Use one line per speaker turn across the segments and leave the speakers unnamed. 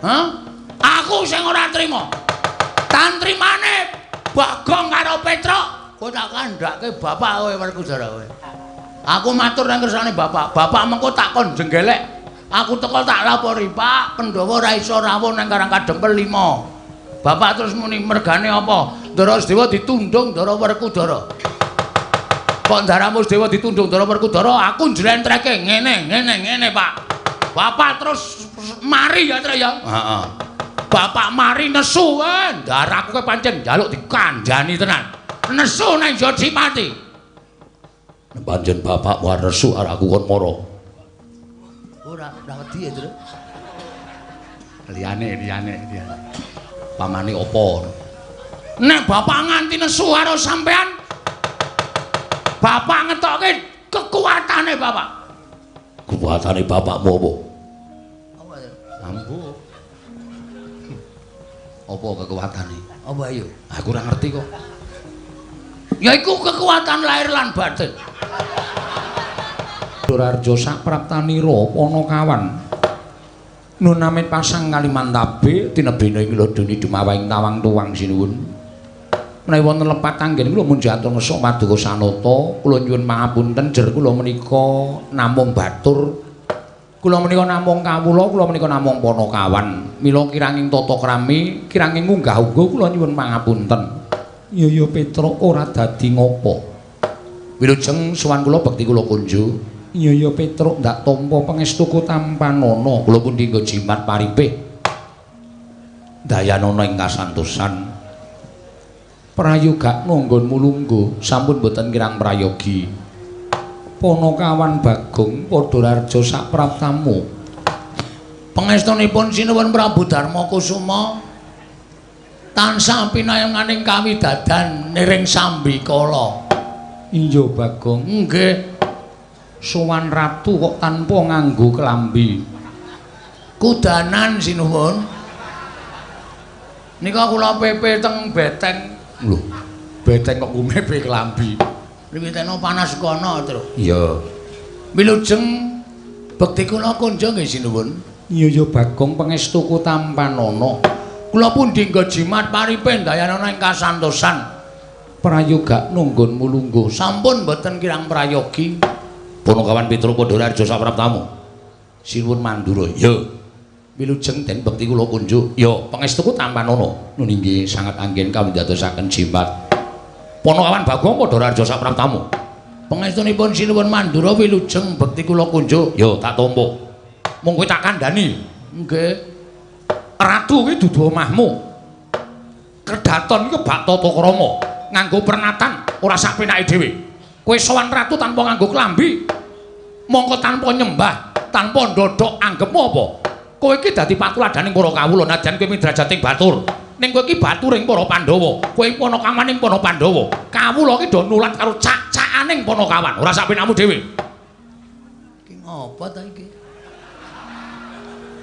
Hah? Aku sing ora trima. Tantrimane Bagong karo Petruk, kowe tak kandhake bapak kowe Werkudara kowe. Aku matur nang kersane bapak. Bapak mengko tak kon jenggelek. Aku teko tak lapori, Pak, Pandhawa ora iso rawuh nang Karang Kadempel 5. Bapak terus muni mergane apa? Ndara Dewa ditundung Ndara Werkudara. Kok Ndaramu Dewa ditundung Ndara Werkudara, aku njlentreke ngene, ngene, ngene, Pak. Bapak terus mari ya, Tru ya. Heeh. Bapak mari nesu, ndaraku kowe pancen njaluk dikandhani tenan. Nesu nang Jodipati. Pancen bapakmu nesu arep aku kon mara. Ora, ora wedi ya, Tru. Liyane, liyane, liyane. Pamane apa? Nek bapak nganti nesu karo sampean, bapak ngetokke kekuatane bapak. Kekuatane bapakmu apa? Apa ya? Ambu. Apa kekuatane? Apa ayo? Aku ora ngerti kok. Ya iku kekuatan lahir lan batin. Dorarjo sapraptanira Panakawan. Nunamit pasang Kalimantabe tinebene ing lodoni dumawahing tawang tuwang sinuwun. Menawi wonten lepat anggen kula munjatur ngesuk paduka sanata, kula nyuwun pangapunten jer kula menika namung batur. Kula menika namung kawula, kula menika namung Panakawan. Mila kiranging tata krami, kiranging unggah-ungguh kula nyuwun pangapunten. Ya ya Petruk ora dadi ngopo. Wilujeng sowan kula bekti kula kunjuk. Iya ya Petruk ndak tampa pangestuku tampanana. Kula pundi nggo jimat paripih. Dayanana ing kasantosan. Prayogakna nggonmu lungguh sampun boten kirang prayogi. Panakawan Bagong padha rarja sapraptamu. Pangestunipun sinuwun Prabu Darma Kusuma tansah pinayenganing kawidadan niring sambikala. Iya Bagong, nggih. Sowan ratu kok tanpa nganggo klambi. Kudanan sinuwun. Nika kula pepe teng beteng. Lho, beteng kok kumepe klambi. Riwitena panas kono, Tru. Iya. Wilujeng bekti kula kunjung nggih sinuwun. Iya ya Bagong pangestuku tampanana. Kula pundi nggo jimat paripe ndayanana ing kasantosan. Prayogakna nggonmu lungguh sampun boten kirang prayogi. Panakawan Petruk Pandhawarja sapraptamu. Sinuwun Mandura. Ya. Wilujeng den bekti kula kunjuk. Ya, pangestuku tampanana. Nun inggih sangat anggen kawindadosaken jimat. Panakawan Bagong Pandhawarja sapraptamu. Pangestunipun sinuwun Mandura wilujeng bekti kula kunjuk. Ya, tak tampa. Mung kowe tak kandhani. Nggih. Ratu kuwi dudu omahmu. Kedaton iki bak tata krama, nganggo pernatan ora sak penake dhewe. Kowe sowan ratu tanpa nganggo klambi. Mongko tanpa nyembah, tanpa ndodhok anggepmu apa? Kowe iki dadi patuladaning para kawula najan kowe midrajating batur. Ning kowe iki baturing para Pandhawa. Kowe panakawaning para Pandhawa. Kawula iki do nulat karo cak-cakaning panakawan, ora sak penakmu dhewe. Iki ngopo ta iki?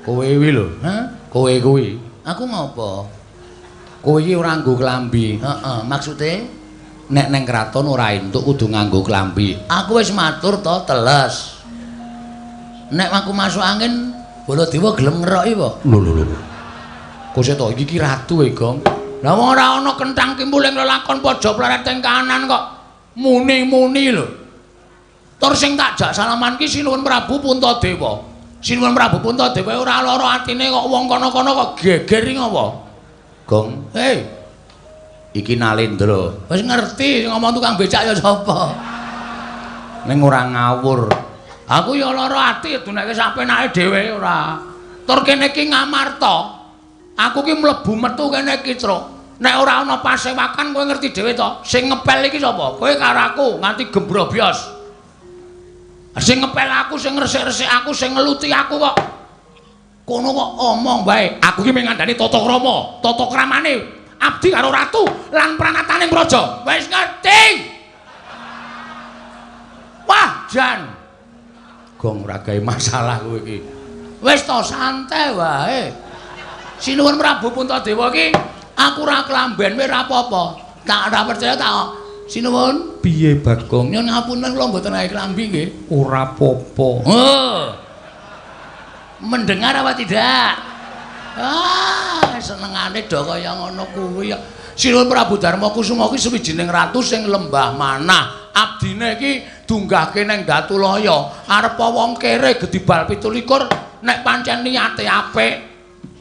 Kowe kuwi lho, ha? Kowe kuwi. Aku ngopo? Kowe iki ora nganggo klambi. Heeh, maksude nek neng kraton ora entuk kudu nganggo klambi. Aku wis matur to, teles. Nek aku masuk angin, Baladewa gelem ngeroki apa? Lho lho lho. Kok to iki ki ratu e, Gong. Lah wong ora ana kenthang kimpul ing lelakon pojok pleret ing kanan kok muni-muni lho. Tur sing tak jak salaman ki Sinuwun Prabu Puntadewa. Sinuwun Prabu Puntadewa ora lara atine kok wong kono-kono kok geger iki ngopo? Gong, hei. Iki Nalendra. Wis ngerti ngomong tukang becak ya sapa. Ning ora ngawur. Aku ya lara ati duneke sak penake dhewe ora. Tur kene iki Ngamarta. Aku ki mlebu metu kene iki, Truk. Nek ora ana pasewakan kowe ngerti dhewe to. Sing ngepel iki sapa? Kowe karo aku nganti gembrobyos. Sing ngepel aku, sing ngresik-resik aku, sing ngeluti aku kok. Kono kok omong wae. Aku ki mung ngandani tata krama, tata kramane abdi karo ratu lan pranataning praja. Wis ngerti. Wah, jan. Gong ora gawe masalah kowe iki. Wis to santai wae. Sinuwun Prabu Puntadewa iki aku ora klamben wae ora apa-apa. Tak ora percaya tak sinuwun. Piye Bagong? Nyuwun ngapunten kula mboten gawe klambi nggih. Ora apa-apa. Oh. Mendengar apa tidak? Ah, senengane do kaya ngono kuwi ya. Sinuwun Prabu Darma Kusuma kuwi suwijining ratu sing lembah manah. Abdine iki dunggahke nang Datulaya. Arep wong kere gedibal 27 nek pancen niate apik,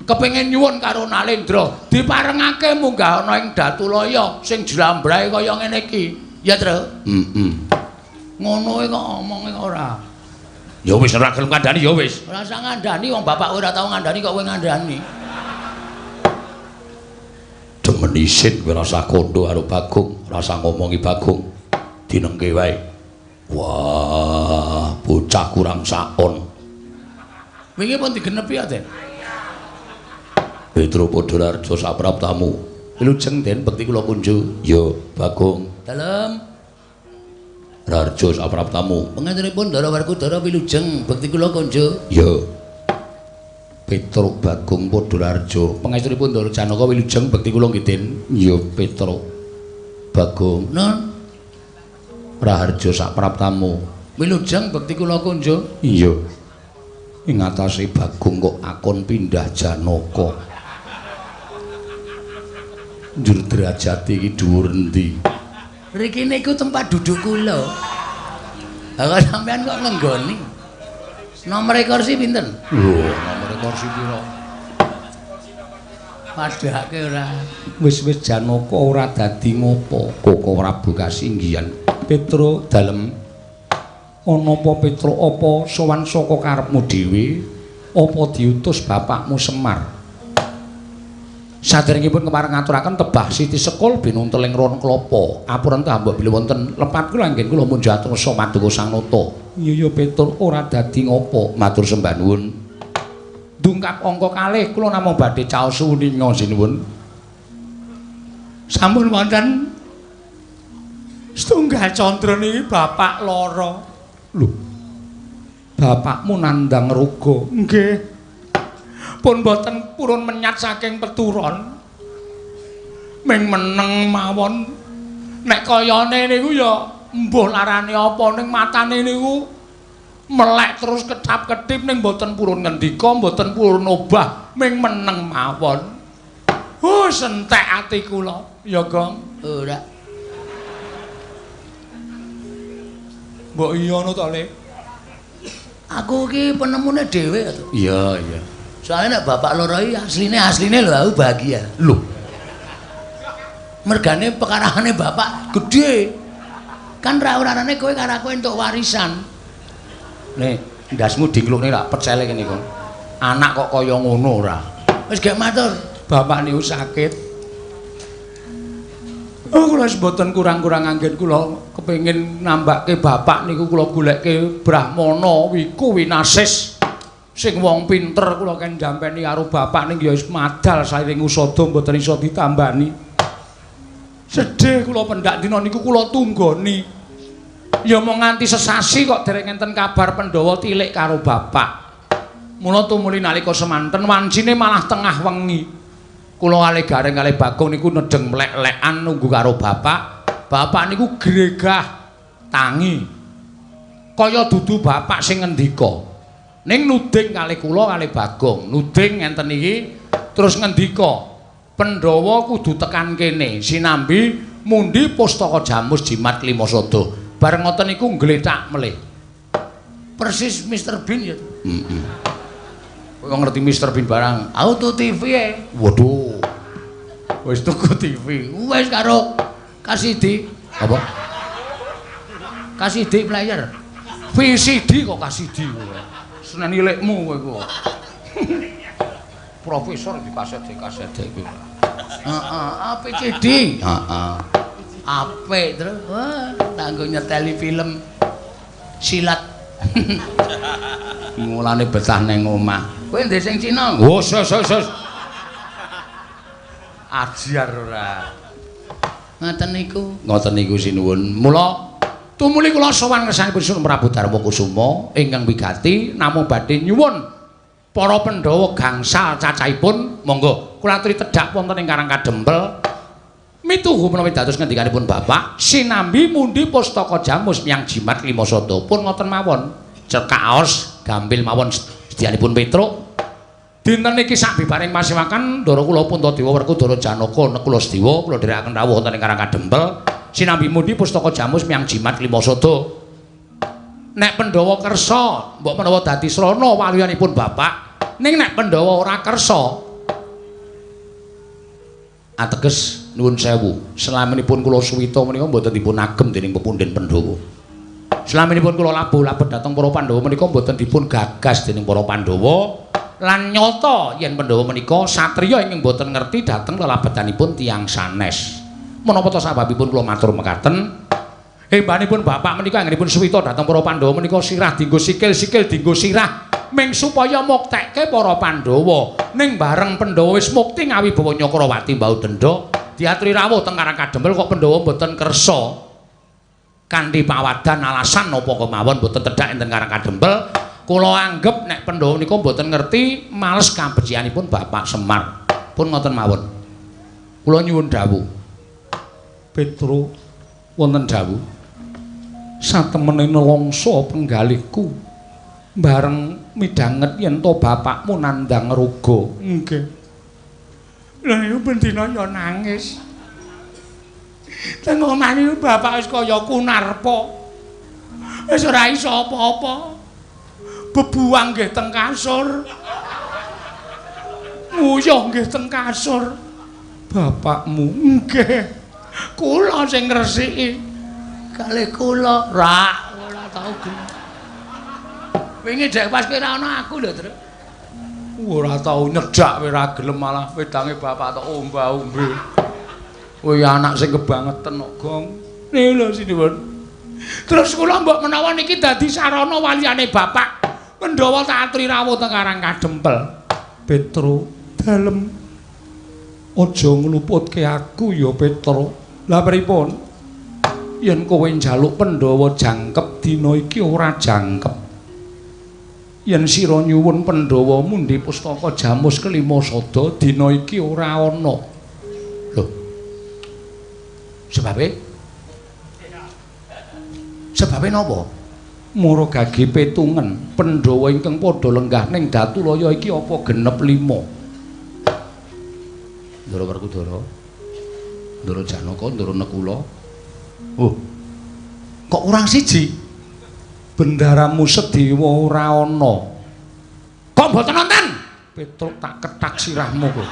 kepengin nyuwun karo Nalendra, diparengake munggah ana ing Datulaya sing jlambrahe kaya ngene iki. Ya, Tru?
Heeh.
Ngono kok omonge ora.
Ya wis ora gelem kandhani ya wis.
Ora usah ngandhani wong bapak ora tau ngandhani kok kowe ngandhani.
Demen isin kowe rasa kondo karo Bagong, rasa ngomongi Bagong. Dinengke wae. Wah, bocah kurang sakon.
Wingi pun digenepi ya, Den?
Petro Padharjo sapraptamu. Wilujeng Den bekti kula kunju. Ya, Bagong.
Dalem.
Raharjo sapraptamu.
Pangaturipun Ndara Werkudara wilujeng bekti kula kunju.
Ya. Petro Bagong Padharjo. Pangaturipun Ndara Janaka wilujeng bekti kula nggih Den. Ya, Petro Bagong.
Nun.
Raharjo sapraptamu.
Wilujeng bekti kula kunju.
Iya. Ing atase Bagong kok akon pindah Janaka. Njur derajate iki dhuwur endi?
Riki niku tempat duduk kula. Lah kok sampean kok ngenggoni? Nomor kursi pinten?
Lho, nomor kursi pira?
Padhake ora.
Wis-wis Janaka ora dadi ngopo. Koko Prabu kasinggihan. Petro dalem ana apa Petro apa sowan saka karepmu dhewe apa diutus bapakmu Semar? Saderengipun kepareng ngaturaken tebah Siti Sekul binuntel ing ron klapa. Apuran ta mbok bilih wonten lepat kula anggen kula munjat rasa paduka Sang Nata. Iya ya Petruk ora dadi ngopo, matur sembah nuwun. Dungkap angka kalih kula namung badhe caos uninga sinuwun.
Sampun wonten setunggal candra niki bapak lara.
Lho. Bapakmu nandhang roga.
Nggih. Pun boten purun menyat saking peturon. Ming meneng mawon. Nek kayane niku ya mbuh larane apa ning matane niku melek terus ketap-ketip ning boten purun ngendika, boten purun obah, ming meneng mawon. Huh, sentek ati kula. Ya, Gong. Ora.
Mbok iya ngono to, Le?
Aku iki penemune dhewe to.
Iya, iya.
Soalnya nek bapak loro iki asline lho aku bahagia.
Lho.
Mergane pekarane bapak gedhe. Kan ra urarane kowe karo aku entuk warisan.
Nek ndasmu diklukne lak pecele kene kok. Anak kok kaya ngono ora.
Wis gek matur.
Bapak niku sakit. Oh, kula wis mboten kurang-kurang anggen kula kepengin nambake bapak niku kula goleke Brahmana Wiku Winasis. Sing wong pinter kula ken jampeni karo bapak ning ya wis madal sairing usada mboten iso ditambani. Sedih kula pendak dina niku kula tunggoni. Ya mung nganti sesasi kok dereng enten kabar Pandhawa tilik karo bapak. Mula tumuli nalika semanten wancine malah tengah wengi. Kula kalih Gareng kalih Bagong niku nedheng mlek-lekan nunggu karo bapak. Bapak niku gregah tangi. Kaya dudu bapak sing ngendika. Ning nuding kalih kula kalih Bagong, nuding ngenten iki terus ngendika, Pandhawa kudu tekan kene sinambi mundi pustaka Jamus Jimat Limasada. Bareng ngoten niku nglethak melih.
Persis Mr Bean ya.
Heeh. Kowe ngerti Mr Bean barang?
Auto TV e.
Waduh. Wis tuku TV.
Wis karo KCD.
Apa?
KCD player.
VCD kok KCD kowe. Seneni lekmu kowe iku. Profesor di kaset iki.
Heeh, APCD.
Heeh.
Apik terus. Wah, tanggo nyeteli film silat.
Mulane betah nang omah.
Kowe ndek sing Cina?
Oh, sos. Ajar ora.
Ngoten niku.
Ngoten niku sinuwun. Mula tumuli kula sowan ngersanipun Sunan Prabu Darma Kusuma ingkang wigati namung badhe nyuwun para Pandhawa gangsal cacahipun monggo kula aturi tedhak wonten ing Karang Kadempel mituhu menawi dados ngendikanipun bapak sinambi mundi pustaka Jamus miyang Jimat Limasada pun ngoten mawon cekaos gampil mawon sedyanipun Petruk Dinten iki sabibaring pasewakan Ndara kula Puntadewa Werkudara Janaka Nekula Sedewa kula dherekaken rawuh wonten ing Karang Kadempel sinambi mundi pustaka jamus miyang jimat Klimasada. Nek Pandhawa kersa mbok menawa dadi srana waluyanipun bapak, ning nek Pandhawa ora kersa ateges nuwun sewu, selaminipun kula suwita menika mboten dipun agem dening pepundhen Pandhawa. Selaminipun kula labuh-labuh dhateng para Pandhawa menika mboten dipun gagas dening para Pandhawa lan nyata yen Pandhawa menika satriya ingkang mboten ngerti dhateng lelabetanipun tiyang sanes. Menapa ta sababipun kula matur mekaten? Hembanipun bapak menika anggenipun suwita dhateng para Pandhawa menika sirah dienggo sikil, sikil dienggo sirah ming supaya muktekke para Pandhawa. Ning bareng Pandhawa wis mukti ngawibawa Nyakrawati mbau denda diaturi rawuh teng Karang Kadempel kok Pandhawa mboten kersa kanthi pawadan alasan napa kemawon mboten tedhak enten Karang Kadempel. Kula anggep nek Pandhawa nika mboten ngerti males kabecikanipun Bapak Semar. Pun ngoten mawon. Kula nyuwun dawuh. Petro wonten dawuh. Satemene nelongso penggalihku bareng midhanget yen to bapakmu nandhang roga. Nggih. Lha niku bendina ya nangis. Teng omah niku bapak wis kaya kunarpa. Wis ora iso apa-apa. Bebuang nggih teng kasur. Nguyuh nggih teng kasur. Bapakmu nggih. Kula sing ngresiki. Kalih kula rak ora tau gelem. Wingi dek pas kowe ora ana aku lho, Truk. Ora tau nyedak kowe ora gelem malah wedange bapak tok omba-ombe. Kowe anak sing kebangeten kok, Gong. Niku lho sinuwun. Terus kula mbok menawa niki dadi sarana waliyane bapak. Pandhawa tak aturi rawuh teng Karang Kadempel. Petro dalem aja ngluputke aku ya, Petro. Lah pripun? Yen kowe njaluk Pandhawa jangkep dina iki ora jangkep. Yen sira nyuwun Pandhawa mundhi pustaka jamus kelima sada dina iki ora ana. Lho. Sebabe? Sebabe napa? Mara gage petungen Pandhawa ingkang padha lenggah ning Datulaya iki apa genep 5. Ndara Werkudara, Ndara Janaka, Ndara Nekula. Oh. Kok kurang siji? Bendaramu Sedewa ora ana. Kok mboten nonton? Petruk tak kethak sirahmu kok.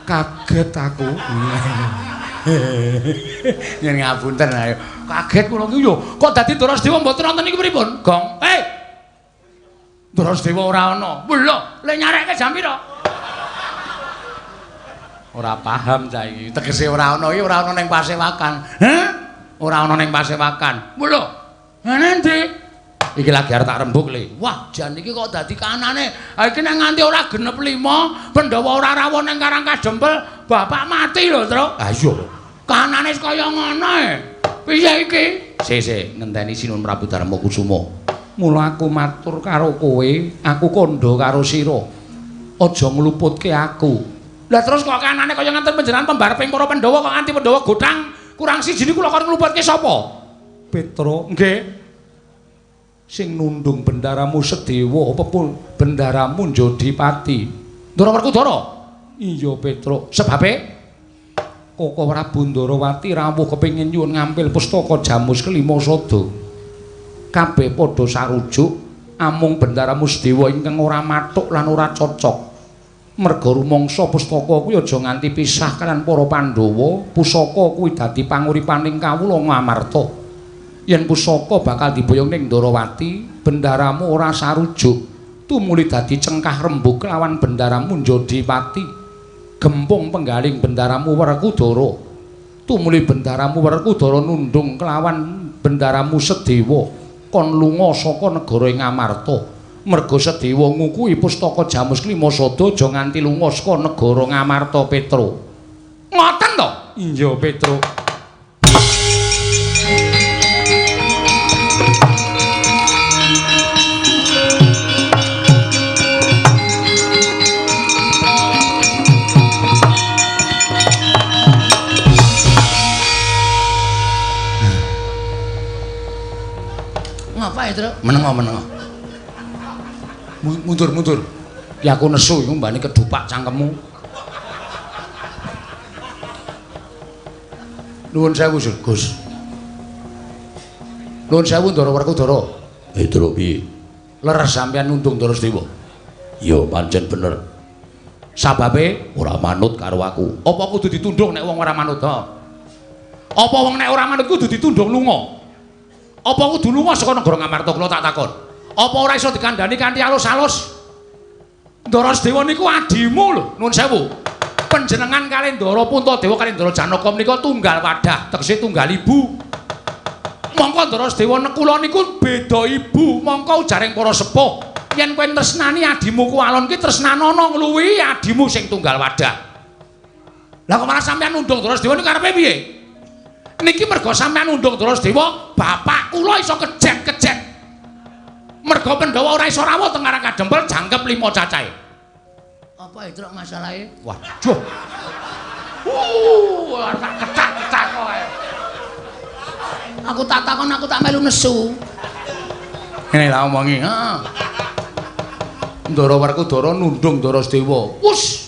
Kaget aku. Yen ngapunten ayo. Kaget kula iki yo. Kok dadi Ndara Sedewa mboten nonton iki pripun? Gong. Hei. Ndara Sedewa ora ana. Lho, le nyarekke jam pira? Ora paham cah iki. Tegese ora ana iki ora ana ning pasewakan. Heh? Ora ana ning pasewakan. Lho. Ngene ndi? Iki lagi arep tak rembug le. Wah, jan iki kok dadi kanane. Ha iki nek nganti ora genep 5, Pandhawa ora rawuh ning Karang Kadempel, bapak mati lho, Truk. Ha iya. Kanane wis kaya ngono e. Piye iki? Sik, ngenteni Sinuwun Prabu Darma Kusuma. Mula aku matur karo kowe, aku kandha karo sira. Aja ngluputke aku. Lah terus kok kanane kaya ngaten panjenengan pembareping para Pandhawa kok nganti Pandhawa gothang kurang siji niku kula kon ngluputke sapa? Petro, nggih. Sing nundung bendaramu Sedewa apa pun bendaramu Njodipati. Ndara Werkudara? Iya, Petro. Sebabe Koko Prabu Ndarawati rawuh kepengin nyuwun ngampil pustaka jamus kelima sada. Kabeh padha sarujuk amung bendaramu Sedewa ingkang ora mathuk lan ora cocok. Merga rumangsa pustaka kuwi aja nganti pisah kalian para Pandhawa, pusaka kuwi dadi panguripaning kawula Ngamarta. Yen pusaka bakal diboyong ning Ndarawati, bendaramu ora sarujuk, tumuli dadi cengkah rembug lawan bendaramu Njodipati. Gempung penggaling bendaramu Werkudara, tumuli bendaramu Werkudara nundung kelawan bendaramu Sedewa, kon lunga saka negara ing Ngamarta. Merga Sedewa ngukuhi pustaka jamus klima sada aja nganti lunga saka negara Ngamarta, Petro. Ngoten to? Iya, Petro.
Ngapa ya, Truk? Menengo, menengo. Mundur, mundur. Ki aku nesu iku mbane kedupak cangkemmu. Nuwun sewu, Gus. Nuwun sewu Ndara Werkudara.
Truk piye?
Leres sampeyan nundung Ndara Sedewa.
Ya pancen bener.
Sababe
ora manut karo aku.
Apa kudu ditundung nek wong ora manut? Ha? Apa wong nek ora manut kudu ditundung lunga? Apa kudu lunga saka negara Ngamarta kula tak takon? Apa ora iso dikandhani kanthi alus-alus? Ndara Sedewa niku adimu lho, nuwun sewu. Panjenengan kalih Ndara Puntadewa kalih Ndara Janaka menika tunggal wadah, tegese tunggal ibu. Mongko Ndara Sedewa nekula niku beda ibu, mongko ujaring para sepuh. Yen kowe tresnani adimu ku alon ki tresnanono ngluwihi adimu sing tunggal wadah. Lah kok malah sampeyan nundung Ndara Sedewa niku karepe piye? Niki mergo sampeyan nundung Ndara Sedewa, bapak kula iso kejet-kejet. Mergo Pandhawa ora iso rawuh teng Karang Kadempel jangkep 5 cacahe. Apa itu masalahe? Waduh. Tak kecak-kecak kowe. Aku tak takon, aku tak melu nesu. Ngene lah omongi, heeh. Ndara Werkudara nundung Ndara Sedewa. Wus.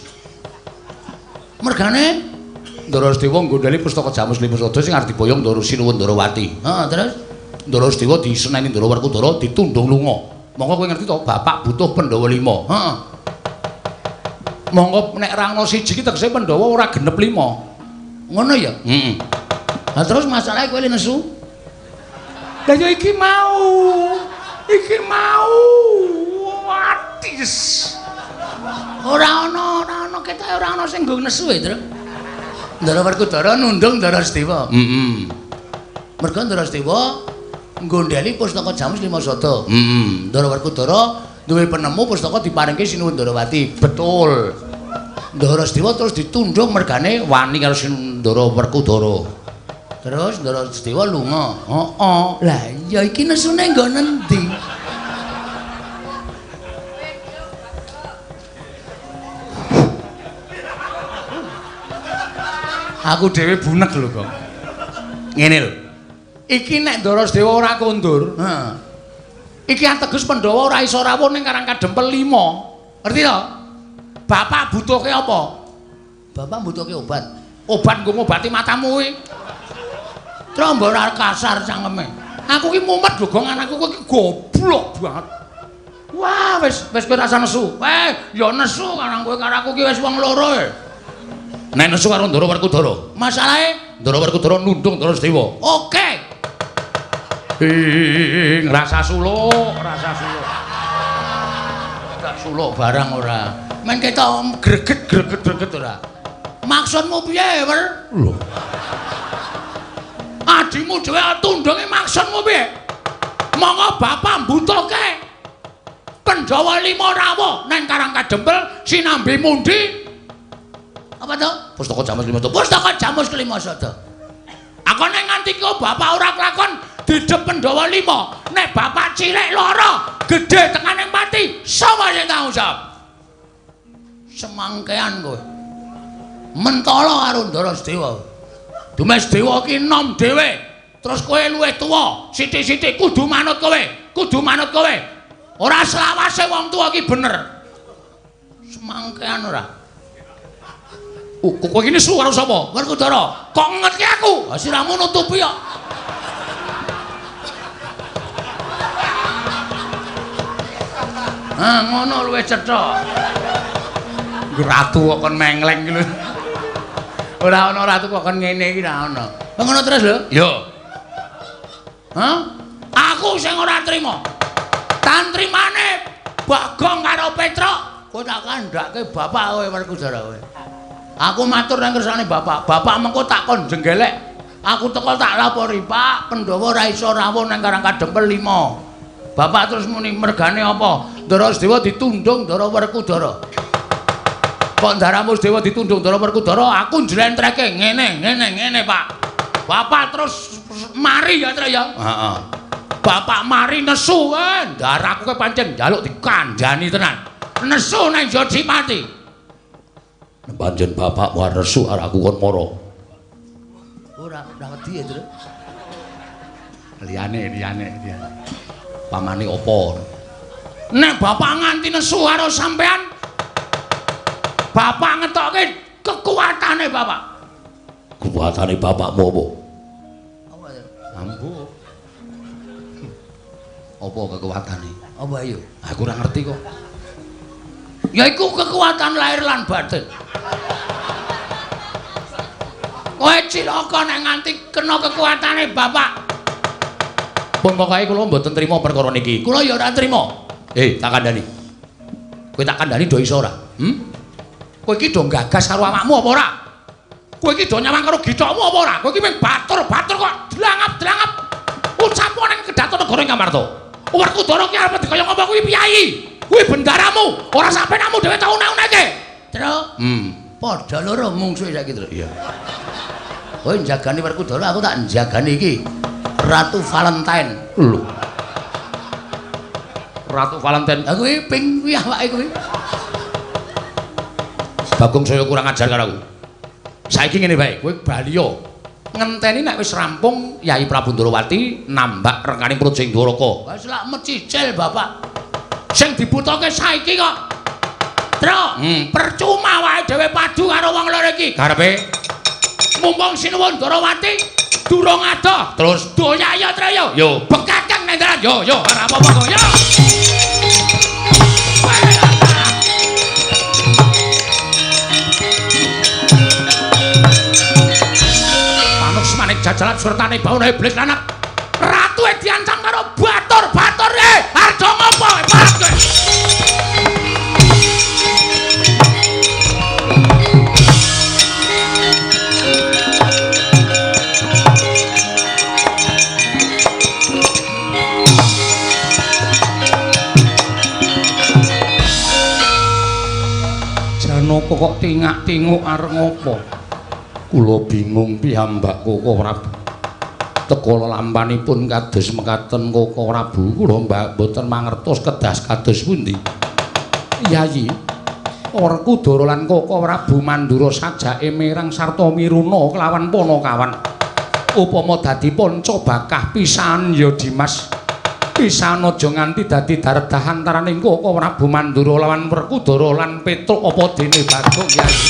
Mergane Ndara Sedewa nggondheli pustaka Jamus Lima Sada sing arep diboyong Ndara Sinuwun Ndarawati. Heeh, terus Ndara Sedewa diseneni Ndara Werkudara ditundung lunga. Monggo kowe ngerti to, bapak butuh Pandhawa 5. Heeh. Monggo nek ra ono siji ki tegese Pandhawa ora genep 5. Ngono ya? Heeh. Lah terus masalahe kowe nesu? Lah ya iki mau. Iki mau. Watis. Ora ono ketoke ora ono sing nggo nesu e, Tru. Ndara Werkudara nundung Ndara Sedewa. Heeh. Mergo Ndara Sedewa nggondheli pustaka Jamus Lima Sada. Heeh. Ndara Werkudara duwe penemu pustaka diparingke Sinuwun Ndarawati. Betul. Ndara Sedewa terus ditundung mergane wani karo Ndara Werkudara. Terus Ndara Sedewa lunga. Heeh. Lah iya iki nesune nggo nendi? Aku dhewe bunek lho kok. Ngene lho. Iki nek Ndara Sedewa ora kondur, heeh. Iki ateges Pandhawa ora iso rawuh ning Karang Kadempel 5. Ngerti to? Bapak butuhke apa? Bapak butuhke obat. Obat nggo ngobati matamu kuwi. Trombo ora kasar cangkeme. Aku ki mumet lho, Gong, anakku kowe ki goblok banget. Wah, wis wis kowe rasa nesu. Ya nesu karang kowe karo aku ki wis wong loro e. Nek nesu karo Ndara Werkudara. Masalahe Ndara Werkudara nundung Ndara Sedewa. Oke. Ing rasa suluk, rasa suluk. Tak suluk barang ora. Men ketok greget-greget ora. Maksudmu piye, Wer? Lho. Adimu dhewe tundunge maksudmu piye? Monggo bapak mbutuhke Pandhawa 5 rawuh nang Karang Kadempel sinambi mundi. Apa to? Pustaka Jamus Lima Sada. Pustaka Jamus Lima Sada. Aku nek nganti kok bapak ora kelakon didep Pandhawa 5, nek bapak cilik lara, gedhe tekane pati, sapa sing tanggung jawab? Semangkean kowe. Mentala karo Ndara Sedewa. Dumes Dewa ki enom dhewe. Terus kowe luwih tuwa, sithik-sithik kudu manut kowe, kudu manut kowe. Ora selawase wong tuwa ki bener. Semangkean ora. Kowe iki nesu karo sapa? Werkudara. Kok ngetke aku? Ha siramu nutupi kok. Ah ngono luwih cetha. Ratu kok kon mengleng iki lho. Ora ana ratu kok kon ngene iki ora ana. Ngono terus lho? Yo. Hah? Aku sing ora trima. Tantrimane Bagong karo Petruk, kowe tak kandhake bapak kowe Werkudara kowe. Aku matur nang kersane bapak. Bapak mengko tak kon jenggelek. Aku teko tak lapori, Pak, Pandhawa ora iso rawuh nang Karang Kadempel 5. Bapak terus muni mergane apa? Ndara Sedewa ditundung Ndara Werkudara. Kok Ndaramu Sedewa ditundung Ndara Werkudara, aku njlentreke ngene, ngene, ngene, Pak. Bapak terus mari ya, Tru ya. Heeh. Bapak mari nesu, ndaraku kowe pancen njaluk dikandhani tenan. Nesu nang Jodipati.
Pancen bapak war nesu arek aku kon mara.
Ora, ora wedi ya, Tru. Liyane, liyane, liyane. Pamane apa? Nek bapak nganti nesu karo sampean, Bapak ngetokke kekuatane bapak.
Kekuatane bapakmu apa?
Apa ya?
Ambo. Apa kekuatane?
Apa ayo?
Aku ora ngerti kok.
Ya iku kekuatan lahir lan batin. Kowe cilaka nek nganti kena kekuatane bapak.
Pun pokoke kula mboten trima perkara niki.
Kula ya ora trima.
Tak kandhani. Kowe tak kandhani do iso ora?
Kowe iki do gagas karo awakmu apa ora? Kowe iki do nyawang karo githokmu apa ora? Kowe iki mung batur-batur kok dlangap-dlangap. Ucapo ning kedaton negara ing Ngamarta. Werkudara ki arep dikaya ngapa kuwi piyayi? Kuwi bendaramu, ora sampenamu dhewe tau unek-uneke. Tru. Padha loro mungsuhe saiki, Tru.
Iya.
Kowe njagani Werkudara, aku tak njagani iki. Ratu Valentine.
Lho. Ratu Valentine.
Lah kuwi ping kuwi awake kuwi.
Bagong saya kurang ajar karo aku. Saiki ngene bae, kowe bali yo. Ngenteni nek wis rampung Yai Prabu Ndorowati nambak rengkaning Praja ing Dwaraka.
Wis lak mecicil bapak. Sing dibutuhke saiki kok. Tru, percuma wae dhewe padu karo wong loro iki.
Karepe
mumpung Sinuwun Ndorowati durung adoh.
Terus
doyak ya Tru yo.
Yo,
bekakeng nang dalan. Yo yo ora apa-apa kok. Yo. Manik jajalan surtane bauna iblis lanang. Ratu diancam karo batur-batur arjo ngopo malah kowe.
Janaka kok tingak-tinguk arep ngopo?
Kula bingung piyambak Koko Prabu. Teka lelampanipun kados mekaten Koko Prabu, kula mboten mangertos kedas kados pundi.
Yayi, Werkudara lan Koko Prabu Mandura sajake merang sarta miruna kelawan Panakawan. Upama dadi panca bakah pisan ya Dimas. Pisan aja nganti dadi daredah antaraning Koko Prabu Mandura lawan Werkudara lan Petruk apa dene Bagong Yayi.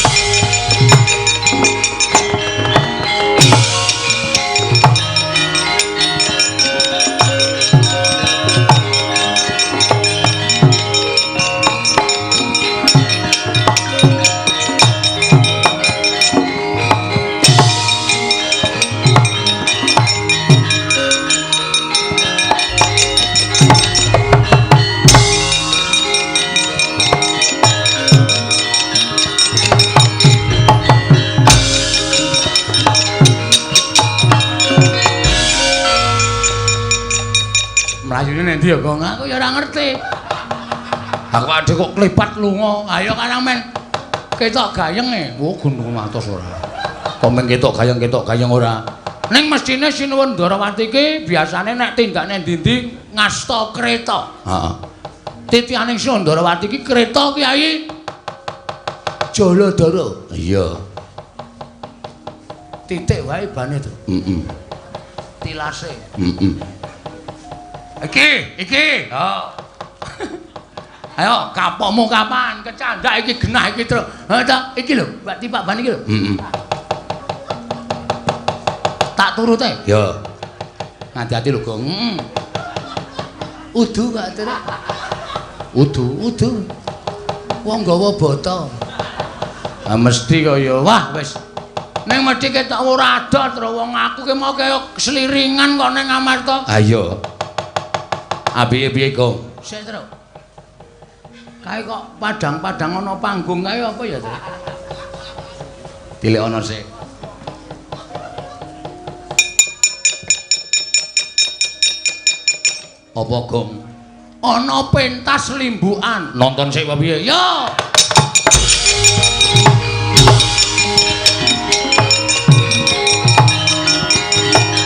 Mlayune nek ndi ya, Gong? Aku ya ora ngerti. Aku adhe kok klepat lunga. Ayo karang men ketok gayeng e.
Oh, gunung atos ora. Kok men ketok gayeng ora.
Ning mestine Sinuwun Ndorowati iki biasane nek tindakne ndi-ndi ngasta kreta.
Heeh.
Titianing Sinuwun Ndorowati iki kreta Kyai Jaladara.
Iya.
Titik wae bane to.
Heeh.
Tilase.
Heeh.
Iki, iki. Oh. Ayo, kapokmu kapan? Kecandak iki genah iki, Tru. Ha ta, iki lho, Mbak tipak ban iki lho.
Heeh.
Tak turute.
Ya.
Ngati-ati lho, Gong. Heeh. Udu Pak Tru.
Udu,
udu. Wong nggawa bata. Ah mesti kaya wah wis. Ning mesti ketok ora adoh, Tru. Wong aku ki mau kaya seliringan kok ning Amarta.
Ha iya. Apiye piye, Gong?
Sik, Tru. Kae kok padang-padang ana panggung kae apa ya, Tru?
Tilik ana sik. Apa, Gong?
Ana pentas limbukan.
Nonton sik apa piye?
Ya.